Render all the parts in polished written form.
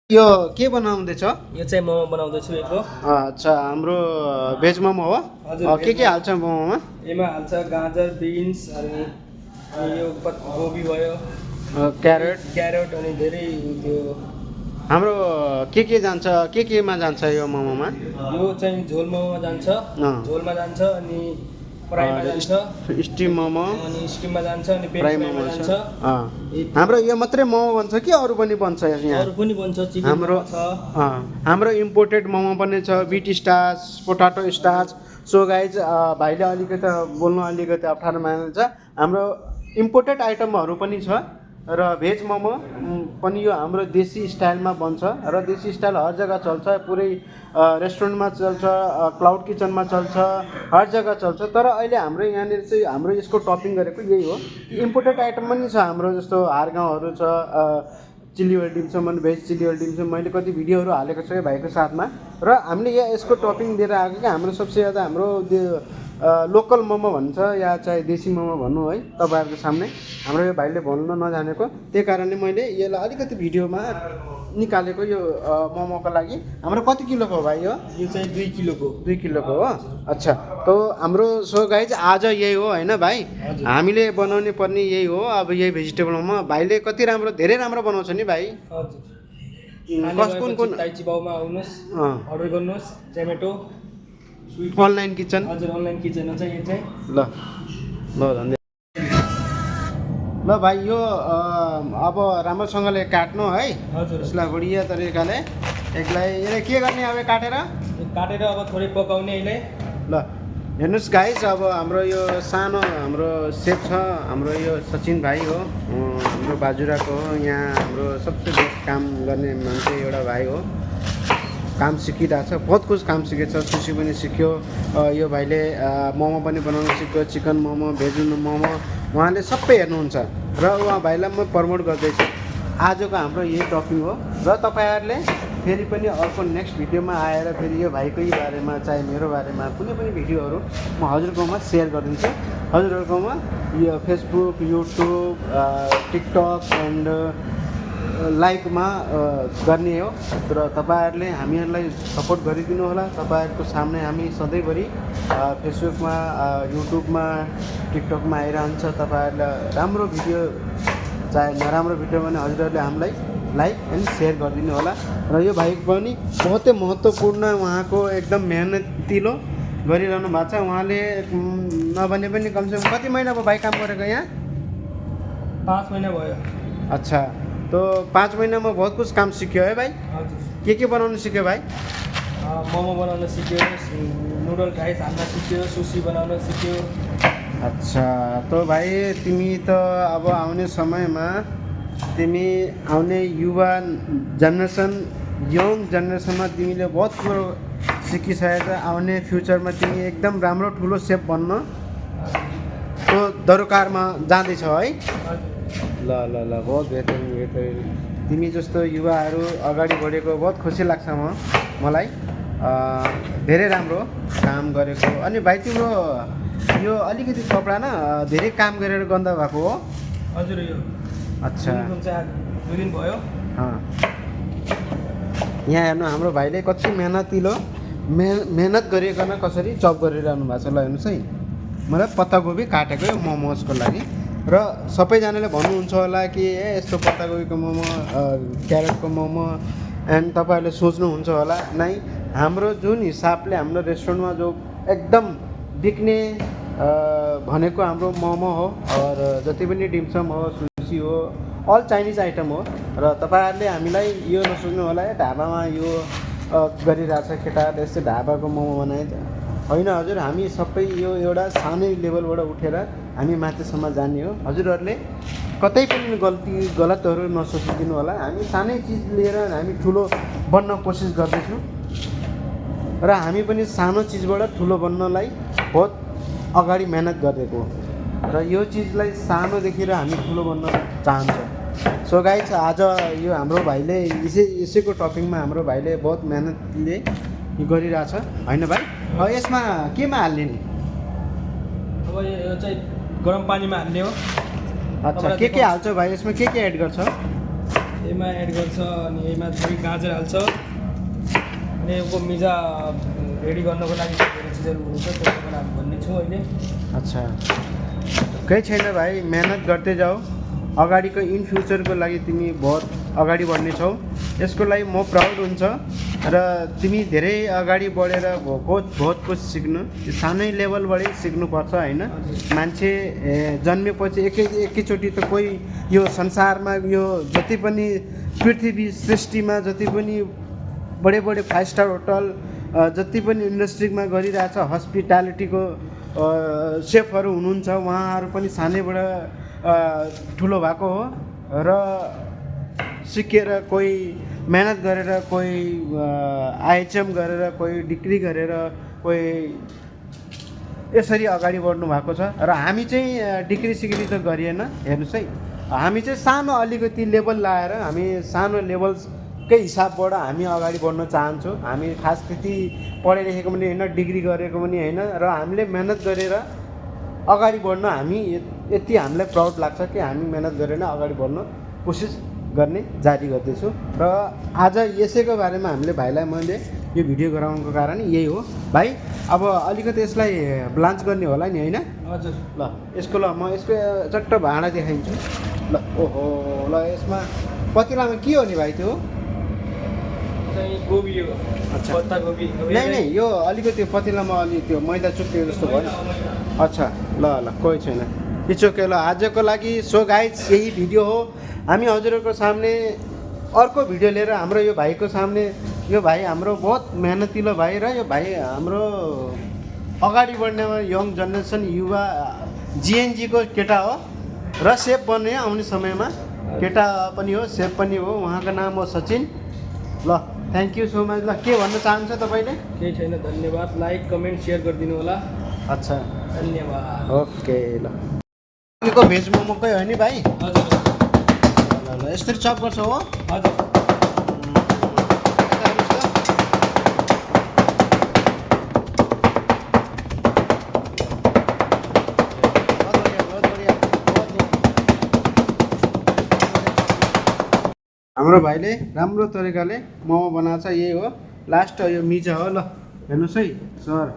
यो के बनाउँदैछ? यो चाहिँ मोमो बनाउँदैछु एको। अच्छा, हाम्रो भेज मोमो हो। हजुर, के हाल्छ मोमोमा? यसमा हाल्छ गाजर, बिन्स अनि यो गोबी भयो, क्यारेट अनि धेरै त्यो हाम्रो के जान्छ, केमा जान्छ यो मोमोमा? यो चाहिँ झोल मोमोमा जान्छ, झोलमा जान्छ अनि फ्राईमा जान्छ, स्टिम मोमो अनि स्टिममा जान्छ अनि फ्राई मोमो जान्छ। हाम्रो यो मात्रै मोमो बन्छ कि अरू पनि बन्छ यहाँ? अरू पनि बन्छ, चिकन छ। हाम्रो इम्पोर्टेड मोमो पनि छ, beet starch, potato starch. So guys, भाइले अलिकति बोल्नु अलिकति अप्ठ्यारो मान्छ। हाम्रो इम्पोर्टेड आइटमहरू पनि छ र भेज मोमो पनि यो हाम्रो देशी स्टाइलमा बन्छ र देशी स्टाइल हर जग्गा चल्छ, पुरै रेस्टुरेन्टमा चल्छ, क्लाउड किचनमा चल्छ, हर जग्गा चल्छ। तर अहिले हाम्रो यहाँनिर चाहिँ हाम्रो यसको टपिङ गरेको यही हो। इम्पोर्टेड आइटम पनि छ हाम्रो, जस्तो हारगाउँहरू छ, चिल्ली वेल डिमसम्म, भेज चिल्ली वेल डिमसम्म मैले कति भिडियोहरू हालेको छु भाइको साथमा। र हामीले यहाँ यसको टपिङ दिएर आएको कि हाम्रो सबसे ज्यादा हाम्रो लोकल मोमो भन्छ या चाहे देशी मोमो भन्नु है तपाईँहरूको सामने, हाम्रो यो भाइले भन्न नजानेको, त्यही कारणले मैले यसलाई अलिकति भिडियोमा निकालेको यो मोमोको लागि। हाम्रो कति किलोको हो भाइ यो? यो चाहिँ 2 किलोको। 2 किलोको हो। अच्छा, तो हाम्रो सो गाइज आज यही हो होइन भाइ, हामीले बनाउनु पर्ने यही हो। अब यही भेजिटेबल मोमो भाइले कति राम्रो, धेरै राम्रो बनाउँछ नि भाइ। कुन ताइची बाउमा आउनुहोस्, अर्डर गर्नुहोस्, जोमेटो, अनलाइन किचन। हजुर, अनलाइन किचन हो चाहिँ यो चाहिँ। ल धन्यवाद। ल भाइ, यो अब राम्रोसँगले काट्नु है। हजुर, यसलाई बढिया तरिकाले यसलाई के गर्ने अब काटेर अब थोरै पकाउने अहिले। ल हेर्नुहोस् गाइस, अब हाम्रो यो सानो हाम्रो सेफ छ, हाम्रो यो सचिन भाइ हो, हाम्रो बाजुराको हो। यहाँ हाम्रो सबसे बेस्ट काम गर्ने मान्छे एउटा भाइ हो, काम सिकिरहेछ, बहुत कुछ काम सिकेछ, सुसी पनि सिक्यो। यो भाइले मोमो पनि बनाउनु सिक्यो, चिकन मोमो, भेज मोमो, उहाँले सबै हेर्नुहुन्छ र उहाँ भाइलाई म प्रमोट गर्दैछु। आजको हाम्रो यही टपिङ हो र तपाईँहरूले फेरि पनि अर्को नेक्स्ट भिडियोमा आएर फेरि यो भाइकै बारेमा चाहे मेरो बारेमा कुनै पनि भिडियोहरू म हजुरकोमा सेयर गरिदिन्छु। हजुरहरूकोमा यो फेसबुक, युट्युब, टिकटक एन्ड लाइकमा गर्ने हो। तर तपाईँहरूले हामीहरूलाई सपोर्ट गरिदिनु होला। तपाईँहरूको सामने हामी सधैँभरि फेसबुकमा, युट्युबमा, टिकटकमा आइरहन्छ। तपाईँहरूलाई राम्रो भिडियो चाहे नराम्रो भिडियो भने हजुरहरूले हामीलाई लाइक एन्ड सेयर गरिदिनु होला। र यो भाइ पनि बहुतै महत्त्वपूर्ण, उहाँको एकदम मेहनतिलो गरिरहनु भएको छ। उहाँले नभने पनि कमसेकम कति महिना भयो भाइ काम गरेको यहाँ? 5 महिना भयो। अच्छा, तो 5 महिनामा बहुत कुछ काम सिक्यो है भाइ? हजुर। के बनाउनु सिक्यो भाइ? मोमो बनाउन सिक्यो, नुडल राइस हाल्न सिक्यो, सुसी बनाउन सिक्यो। अच्छा, तो भाइ तिमी त अब आउने समयमा, तिमी आउने युवा जेनेरेसन, यङ जेनेरेसनमा तिमीले बहुत कुरो सिकिसकेको छ। आउने फ्युचरमा तिमी एकदम राम्रो ठुलो सेफ बन्न तो दरकारमा जाँदैछौ है? ल ल ल, बहुत बेहतरिन। तिमी जस्तो युवाहरू अगाडि बढेको बहुत खुसी लाग्छ मलाई। धेरै राम्रो काम गरेको। अनि भाइ तिम्रो यो अलिकति कपडा न धेरै काम गरेर गन्दा भएको हो? हजुर, यो अच्छा, 2 दिन भयो। यहाँ हेर्नु, हाम्रो भाइले कति मेहनत गरिकन कसरी चप गरिरहनु भएको छ। ल हेर्नुहोस् है, मलाई पत्तागोबी काटेको यो मोमोजको लागि। र सबैजनाले भन्नुहुन्छ होला कि यस्तो पत्तागोबीको मोमो, क्यारेटको मोमो, एन्ड तपाईँहरूले सोच्नुहुन्छ होला नै, हाम्रो जुन हिसाबले हाम्रो रेस्टुरेन्टमा जो एकदम बिक्ने भनेको हाम्रो मोमो हो, और जति पनि डिमसम हो, सुसी हो, अल चाइनिज आइटम हो। र तपाईँहरूले हामीलाई यो नसोच्नु होला ढाबामा यो गरिरहेछ केटाहरूले, यस्तो ढाबाको मोमो बनाए होइन। हजुर, हामी सबै यो एउटा सानै लेभलबाट उठेर हामी माथिसम्म जाने हो। हजुरहरूले कतै पनि गलतहरू नसोचिदिनु होला। हामी सानै चिज लिएर हामी ठुलो बन्न कोसिस गर्दैछौँ र हामी पनि सानो चिजबाट ठुलो बन्नलाई बहुत अगाडि मेहनत गरिदिएको हो र यो चिजलाई सानो देखेर हामी ठुलो बन्न चाहन्छ। सो गाइज, आज यो हाम्रो भाइले यसैको टपिङमा हाम्रो भाइले बहुत मेहनतले गरिरहेछ होइन भाइ? यसमा केमा हाल्ने नि? अब यो चाहिँ गरम पानीमा हाल्ने हो। अच्छा, के हाल्छ भाइ यसमा? के एड गर्छ? यसमा एड गर्छ अनि यसमा थोरै गाजर हाल्छ अनि यसको मिजा रेडी गर्नको लागि धेरै चिजहरू हुन्छ त्यो कुरा भन्ने छु अहिले। अच्छा केही छैन भाइ, मेहनत गर्दै जाऊ, अगाडिको इन फ्युचरको लागि तिमी बहुत अगाडि बढ्नेछौ। यसको लागि म प्राउड हुन्छ र तिमी धेरै अगाडि बढेर बहुत कुछ सिक्नु, सानै लेभलबाटै सिक्नुपर्छ होइन। मान्छे जन्मेपछि एकैचोटि त कोही यो संसारमा यो जति पनि पृथ्वी सृष्टिमा जति पनि बडे 5 स्टार होटल जति पनि इन्डस्ट्रीमा गरिरहेछ हस्पिटालिटीको सेफहरू हुनुहुन्छ, उहाँहरू पनि सानैबाट ठुलो भएको हो र सिकेर कोही मेहनत गरेर कोही आइएचएम गरेर कोही डिग्री गरेर कोही यसरी अगाडि बढ्नु भएको छ। र हामी चाहिँ डिग्री सिग्री त गरिएन, हेर्नुहोस् है, हामी चाहिँ सानो अलिकति लेभल लाएर हामी सानो लेभलकै हिसाबबाट हामी अगाडि बढ्न चाहन्छौँ। हामी खास त्यति पढे लेखेको पनि होइन, डिग्री गरेको पनि होइन, र हामीले मेहनत गरेर अगाडि बढ्न हामी यति हामीलाई प्राउड लाग्छ कि हामी मेहनत गरेर अगाडि बढ्न कोसिस गर्ने जारी गर्दैछु। र आज यसैको बारेमा हामीले भाइलाई मैले यो भिडियो गराउनुको कारण यही हो। भाइ अब अलिकति यसलाई ब्लान्च गर्ने होला नि होइन? हजुर। ल यसको ल म यसको चट्ट भाँडा देखाइदिन्छु। ल ओहो, ल यसमा पतिलामा के हो नि भाइ त्यो? चाहिँ गोबी हो। अच्छा। पत्ता गोबी। नै यो अलिकति पतिलामा अलि त्यो मैदा चुक्किएको जस्तो भयो। अच्छा ल कोही छैन, इट्स ओके। ल आजको लागि सो गाइज यही भिडियो हो। हामी हजुरहरूको सामने अर्को भिडियो लिएर हाम्रो यो भाइको सामने, यो भाइ हाम्रो बहुत मेहनतिलो भाइ र यो भाइ हाम्रो अगाडि बढ्नेमा यङ जेनेरेसन युवा जिएनजीको केटा हो र सेफ बन्ने आउने समयमा केटा पनि हो, सेफ पनि हो। उहाँको नाम हो सचिन। ल थ्याङ्क यू सो मच। ल के भन्न चाहन्छ तपाईँले? केही छैन, धन्यवाद। लाइक कमेन्ट सेयर गरिदिनु होला। अच्छा धन्यवाद। ओके। ल तपाईँको भेज मोमोकै हो नि भाइ? हजुर ल यसरी चप गर्छ हो? हजुर। हाम्रो भाइले राम्रो तरिकाले मोमो बनाएको छ, यही हो लास्ट यो मिजा हो। ल हेर्नुहोस् है सर,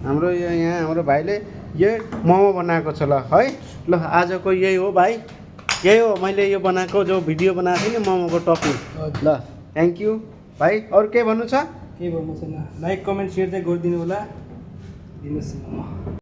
हाम्रो यो यहाँ हाम्रो भाइले यो मोमो बनाएको छ। ल है, ल आजको यही हो भाइ, यही हो मैले यो बनाएको जो भिडियो बनाएको थिएँ नि मोमोको टपिङ। ल थ्याङ्क यू भाइ। अरू के भन्नु छ? केही भन्नु छैन, लाइक कमेन्ट सेयर चाहिँ गरिदिनु होला। दिनुहोस् न।